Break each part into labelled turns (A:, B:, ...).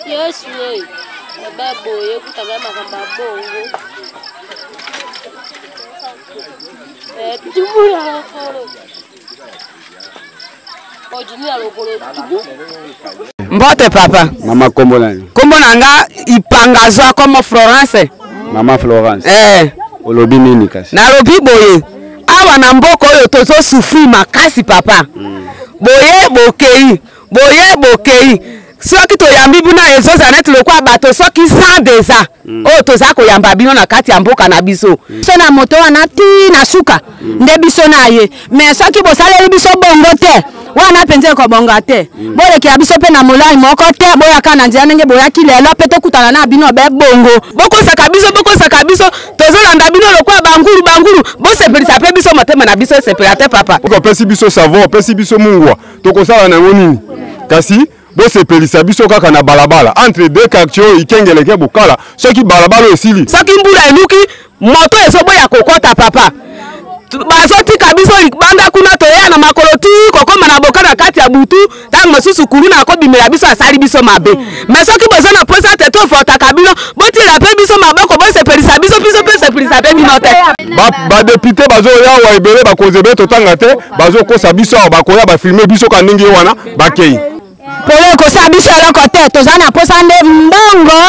A: Yesu oyo ebe boye ekutaka makambo ya bongo eh, tubu ya lokolo ojimi ya lokolo tubu.
B: Mbote papa.
C: Mama kombo nani?
B: Kombo na nga Ipangazwa comme Florence.
C: Mama Florence.
B: Eh.
C: Olobi nini kasi?
B: Nalobi boye. Awa na mboka oyo tozo souffrir makasi papa. Boye bokei, boye bokei. Soki toyambi bino ezozala neti lokola bato soki 100 deja oyo toza koyamba bino na kati ya mboka na biso.
D: Biso na moto wana ti na suka nde biso na ye, mais soki bosaleli biso bongo te wana mpenza ekobonga te. Bolekela biso mpe na molai moko te, boyaka na nzela ndenge boyaki lelo mpe tokutana na bino be bongo.
B: Bokosaka biso, bokosaka biso, tozolanda bino lokola bangulu bangulu, bosepelisa mpe biso motema na biso esepela te papa.
E: Opesi biso savon, opesi biso mungwa, tokosala na yango nini? Kasi bosepelisa biso kaka na balabala entre deux quartiers oyo Ikengeleke Bokala, soki balabala oyo esili,
B: soki mbula eluki moto ezoboya kokota papa, bazotika biso libanda kuna, toya na makolo ti kokoma na boka na kati ya butu, ntango mosusu kuluna akobimela biso asali biso mabe. Mais soki boza na posa te tofotaka bino, botiela mpe biso maboko, bosepelisa biso, biso mpe sepelisa mpe bino te.
E: Badepute bazoya awa ebele, bakonzi ebele totanga te, bazokosa biso awa, bakoya bafilme biso ka ndenge wana bakei.
D: Polo ekosala biso eloko te, toza na posa nde mbongo.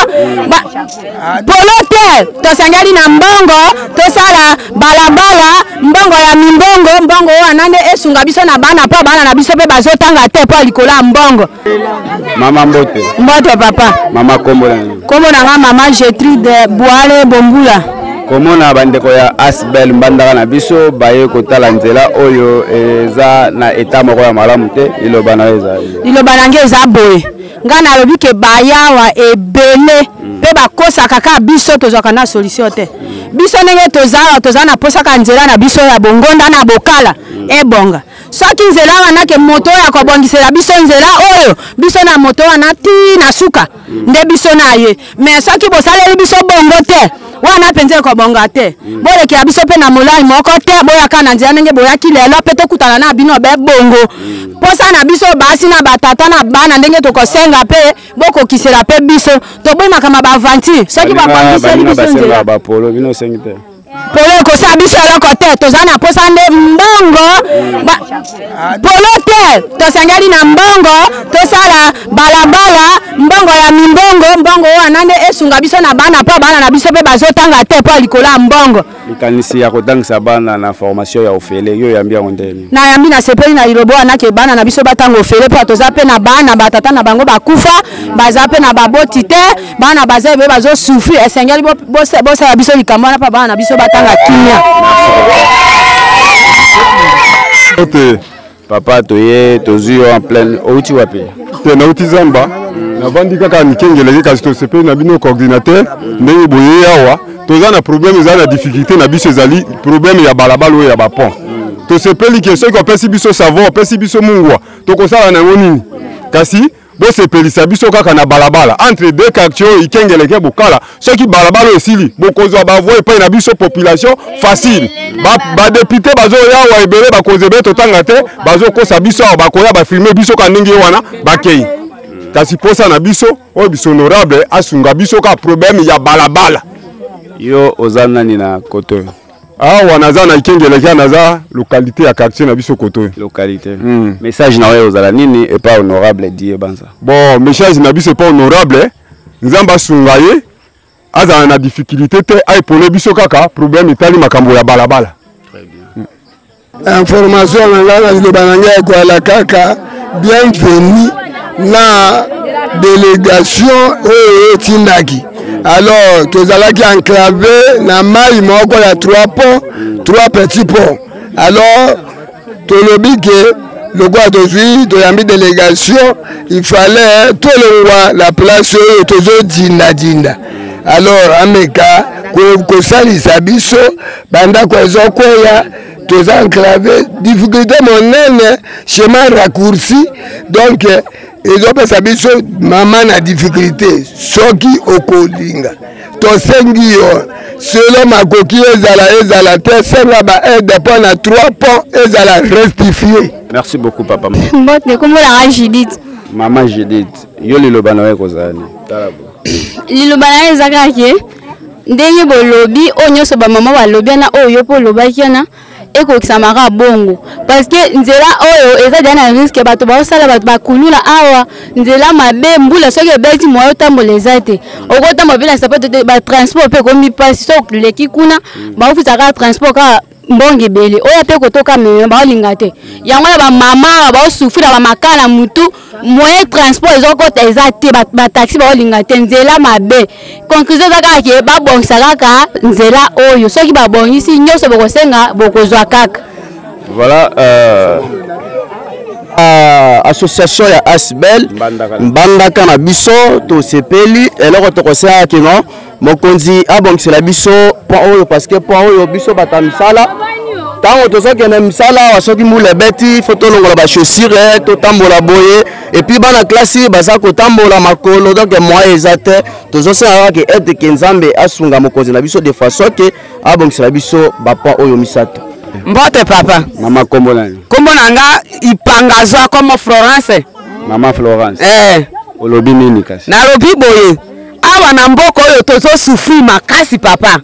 D: Polo te, tosengeli na mbongo tosala balabala, mbongo ya mimbongo, mbongo wana nde esunga biso na bana, mpo bana na biso mpe bazotanga te mpo likolo ya mbongo.
C: Mama mbote.
D: Mbote papa.
C: Mama kombo na nini?
D: Kombo na nga mama Gertrude Boale Bombula.
C: Komona bandeko ya Asbel Mbandaka na biso baye kotala nzela oyo eza na eta moko ya malamu te, liloba na yo ezali?
D: Liloba na ngai eza boye, ngai nalobi ke bayawa ebele mpe bakosaka kaka biso, tozwaka na solution te. Biso ndenge toza awa, toza na posa kaka nzela na biso ya Bongonda na Bokala ebonga. Soki nzela wana ke moto oyo akobongisela biso nzela oyo, biso na moto wana ti na suka nde biso na ye. Mais soki bosaleli biso bongo te wana mpenza ekobonga te. Bolekela biso mpe na molai moko te, boyaka na nzela ndenge boyaki lelo mpe tokutana na bino be bongo. Posa na biso basi na batata na bana ndenge tokosenga mpe bokokisela mpe biso, toboyi makambo ya ba aventure. Soki babongiseli biso nzela,
C: bapolo bino osengi te.
D: Polo ekosala biso eloko te, toza na posa nde mbongo. Polo te, tosengeli na mbongo tosala balabala, mbongo ya mimbongo, mbongo wana nde esunga biso na bana, mpo bana na biso mpe bazotanga te mpo likolo ya mbongo.
C: Likanisi ya kotangisa bana na formation ya ofele, yo oyambi yango ndeni?
D: Nayambi, nasepeli na lilobo wana ke bana na biso batanga ofele, mpo toza mpe na bana batata na bango bakufa, baza mpe na baboti te, bana baza ebele bazosouffrir. Esengeli bosala biso likambo wana mpo bana na biso batanga kimia.
E: Ote.
C: Papa, toye tozwi yo en pleine, outi wapi?
E: Te, nauti zamba, navandi kaka Mikengeleke, kasi tosepeli na bino coordinateur ndenge boye awa. Toza na problème, ezali na difficulté na biso, ezali problème ya balabala oyo ya bapont. Tosepeli ke soki opesi biso savon, opesi biso mungwa, tokosala na yango nini? Kasi bosepelisa biso kaka na balabala entre deux quartiers oyo Ikengeleke Bokala, soki balabala oyo esili, bokozwa bavoix epai na biso population facile. Badepute bazoya awa ebele, bakonzi ebele totanga te, bazokosa biso awa, bakoya bafilme biso ka ndenge wana bakei. Kasi posa na biso oyo biso honorable asunga biso ka problème ya balabala.
C: Yo oza nani na koto oyo?
E: Awa naza na Ikengeleke, naza localité ya quartier na biso koto oyo.
C: Localité. Message na oyo ozala nini epa honorable Die Banza?
E: Bon, message na biso epa honorable, Nzambe asunga ye, azala na difficulté te, aepole biso kaka problème etali makambo ya balabala.
C: Très bien.
F: Information na ngai na liloba na ngai ekozala kaka bienvenue na délégation oyo etindaki. Alors tozalaki enclavé na mai moko ya 3 ponts, 3 petits ponts. Alors tolobi ke lokola tozwi toyambi délégation, il fallait tolongwa na place oyo tozodindadinda. Alors ameka kosalisa biso, bandako ezokweya, toza enclavé, difficulté monene, chemin raccourci, donc ezopesa biso mama na difficulté. Soki okolinga, tosengi yo selo makoki ezala ezala te, senga ba aide mpo na 3 ponts ezala rectifié.
C: Merci beaucoup papa.
G: Mbote, kombo nanga Judith.
C: Mama Judith, yo liloba na yo ekozala nini? Tala boye.
G: Liloba na ye eza kaka ke ndenge bolobi oyo nyonso bamama balobi wana, oyo yo mpe olobaki wana, ekokisamaka bongo, parce que nzela oyo eza deja na risque. Bato baosala, bato bakulula awa, nzela mabe. Mbula soki ebeti, moyen otambola eza te, okotambola mpe na sapato te. Batransport mpe ekomi mpasi. So oleki kuna, baofutaka transport kaka mbongo ebele. Oyo mpe kotoka meme baolinga te. Yango wana bamama awa baosufri na bamakala na mutu, moyen transport ezokota eza te, bataxi baolinga te, nzela mabe. Conclusion eza kaka ke babongisa kaka nzela oyo. Soki babongisi, nyonso bokosenga bokozwa kaka.
C: Voilà,
H: association ya Asbel Mbandaka na biso, tosepeli. Eloko tokosala kino mokonzi abongisela biso pont oyo, parce que pont oyo, biso bato ya misala, ntango tozokende misala awa, soki mbula ebeti, fo tolongola bachaussure, totambola boye. Et puis bana klasi baza kotambola makolo, donc moyen eza te. Tozosala kaka ete ke Nzambe asunga mokonzi na biso de façon ke abongisela biso bapont oyo misato.
B: Mbote papa.
C: Mama, kombo nani?
B: Kombo na nga Ipangazwa, kombo Florence.
C: Mama Florence.
B: Eh.
C: Olobi nini kasi?
B: Nalobi boye, awa na mboka oyo tozosufrir makasi papa.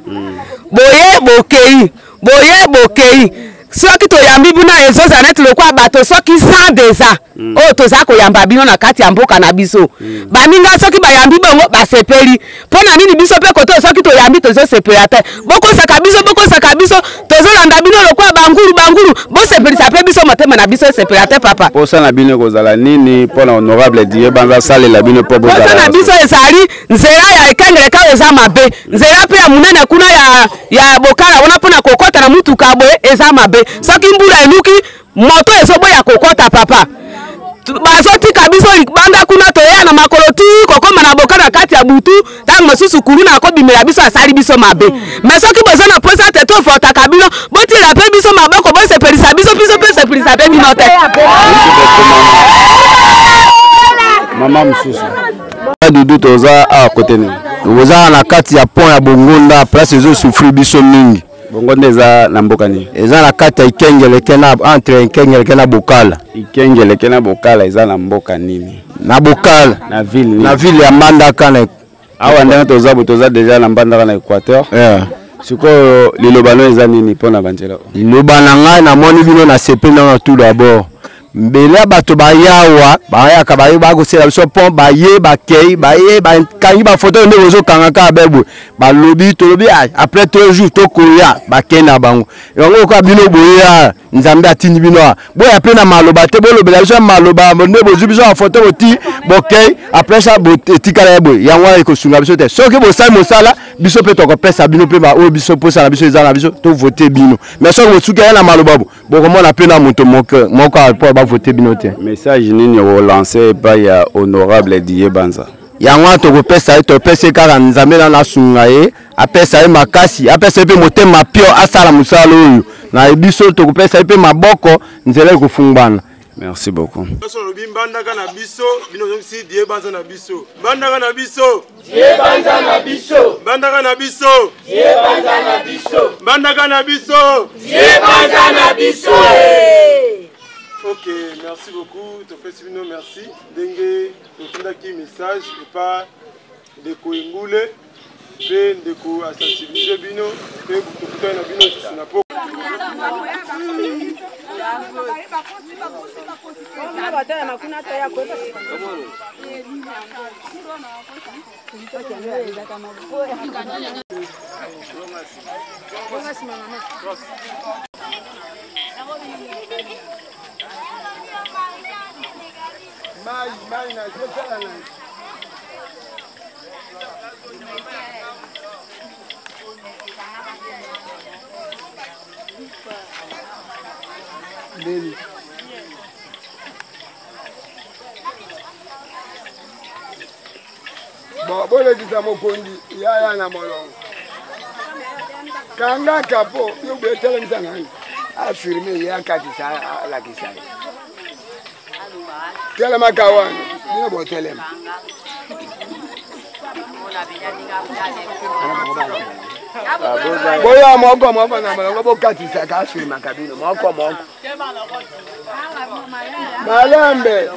B: Boye bokei, boye bokei, soki toyambi bino, ezozala neti lokola bato soki 100 deja oyo toza koyamba bino na kati ya mboka na biso. Baninga soki bayambi bongo basepeli, mpo na nini biso mpe kote soki toyambi tozosepela te? Bokosaka biso, bokosaka biso, tozolanda bino lokola bangulu bangulu. Bosepelisa mpe biso, motema na biso esepela te papa.
C: Posa na bino ekozala nini mpona honorable Didier Banza asalela bino mpo
B: posa
C: bozala
B: na biso ezali nzela ya Ekengeleka oyo eza mabe, nzela mpe ya monene kuna ya Bokala wana, mpona kokɔta na mutuka boye eza mabe. Soki mbula eluki, moto ezoboya kokɔta papa. Bazotika biso libanda kuna, toya na makolo ti kokóma na boka na kati ya butu. Ntango mosusu kuluna akobimela biso, asali biso mabe. Mais soki boza na posa te tovotaka bino, botila mpe biso maboko, bosepelisa biso, biso mpe sepelisa mpe bino te.
C: Mama mosusu, Dudu, toza awa kote nini?
H: Oza na kati ya pont ya Bongonda, place ezosouffrir biso mingi.
C: Bongonda eza na mboka nini?
H: Eza na kati ya Ikengeleke, na entre Ikengeleke na Bokala.
C: Ikengeleke na Bokala eza na mboka nini?
H: Na Bokala.
C: Na ville nini?
H: Na ville ya Mbandaka na
C: Awa ndenge toza bo, toza déjà na Mbandaka na Équateur.
H: Yeah.
C: Sikoyo liloba no eza nini mpona banzela oyo?
H: Liloba na ngai, namoni bino, nasepeli nano. Tout d'abord, mbele ya bato bayawa, bayaka, baye bakosela biso pont, baye bakei, baye bakangi bafoto nde bozokanga kaka be boye. Balobi, tolobi après 3 jours tokoya, bakei na bango. Yango lokola bino boya, Nzambe atindi bino awa, boya mpe na maloba te, bolobela biso ya maloba nde bozwi biso ya foto, boti bokei, après ça etikala ye boye. Yango wana ekosunga biso te. Soki bosali mosala, biso mpe tokopesa bino mpe oyo biso mposa na biso eza na biso, tovote bino. Mais soki bosuki ya na maloba bo, bokomona mpe na moto moko moko mpo bavote bino te.
C: Message nini olancer epai ya honorable Didier Banza?
H: Yango wana tokopesa ye, topesa ye kaka Nzambe nano asunga ye, apesa ye makasi, apesa ye mpe motema pio, asala mosala oyo na biso. Tokopesa ye mpe maboko, nzela ekofungwana.
C: Merci beaucoup.
E: Biso olobi Mbandaka na biso, bino ozongisi Die Banza na biso. Mbandaka na biso,
I: Die Banza na biso.
E: Mbandaka na biso,
I: Die Banza na biso.
E: Mbandaka na biso,
I: Die Banza na biso.
E: Ok, merci beaucoup. Topesi bino merci ndenge totindaki message epa ndeko Engule, mpe ndeko asensibilize bino, mpe tokutani na bino lisusu na poko. Mai mai na zosala na mbeli. Bon, bolekisa mokonzi yaya na molongo. Kanga kapo yo boye, telemisa ngai afirme ye, akatisa, alakisa ye. Telemaka wana, bino botelema. Boya moko moko na molongo, bokatisaka, afirmaka bino moko moko, malembe.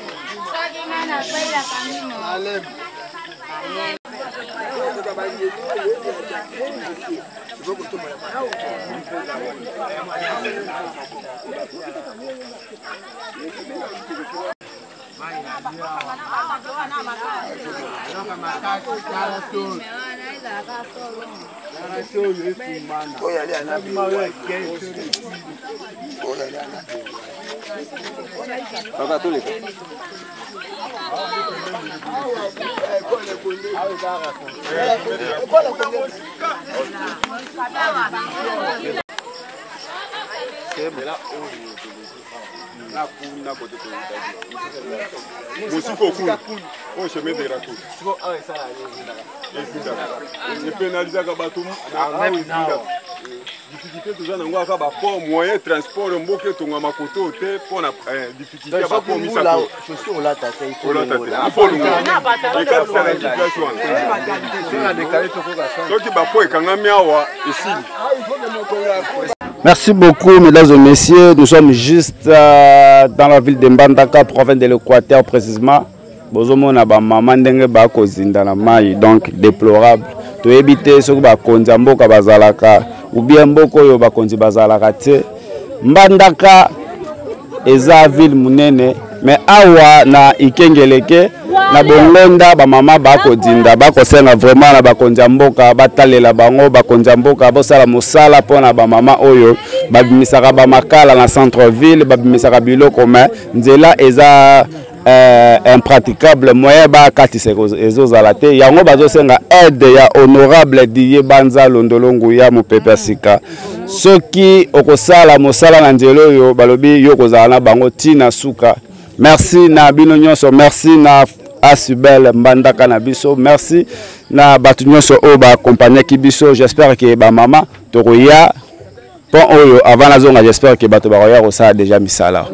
C: Papa, toleka.
E: Mosika okuna oyo chemin de raccourci epenalizaka bato na difficulté toza nango aka baport moyen transport mboka etongama koto te mpo na eh, difficulté ya baport misato olata te ekatisaka place wana soki baport ekangami awa esili.
C: Merci beaucoup, mesdames et messieurs. Nous sommes juste euh, dans la ville de Mbandaka, province de l'Équateur précisément. bozomona bamama ndenge bakozinda na mai, donc déplorable. Toyebi te soki bakonzi ya mboka bazalaka ou bien mboka oyo bakonzi bazalaka te. Mbandaka eza ville monene, mais awa na Ikengeleke na Bongonda bamama bakodinda, bakosenga vraiment na bakonzi ya mboka batalela bango. Bakonzi ya mboka bosala mosala mpona bamama oyo babimisaka bamakala na centre ville, babimisaka biloko, mais nzela eza impraticable, moyen bakatisa ezozala te. Yango bazosenga aide ya honorable Didier Banza Londolongu ya mopepe ya sika. Soki okosala mosala na nzela oyo balobi yo kozala na bango ntina suka. Merci na bino nyonso, merci na Asubel Mbandaka na biso, merci na bato nyonso oyo baakompagnaki biso. J'espère ke bamama tokoya pont oyo avant nazonga, j'espère ke bato bakoya kosala déjà misala.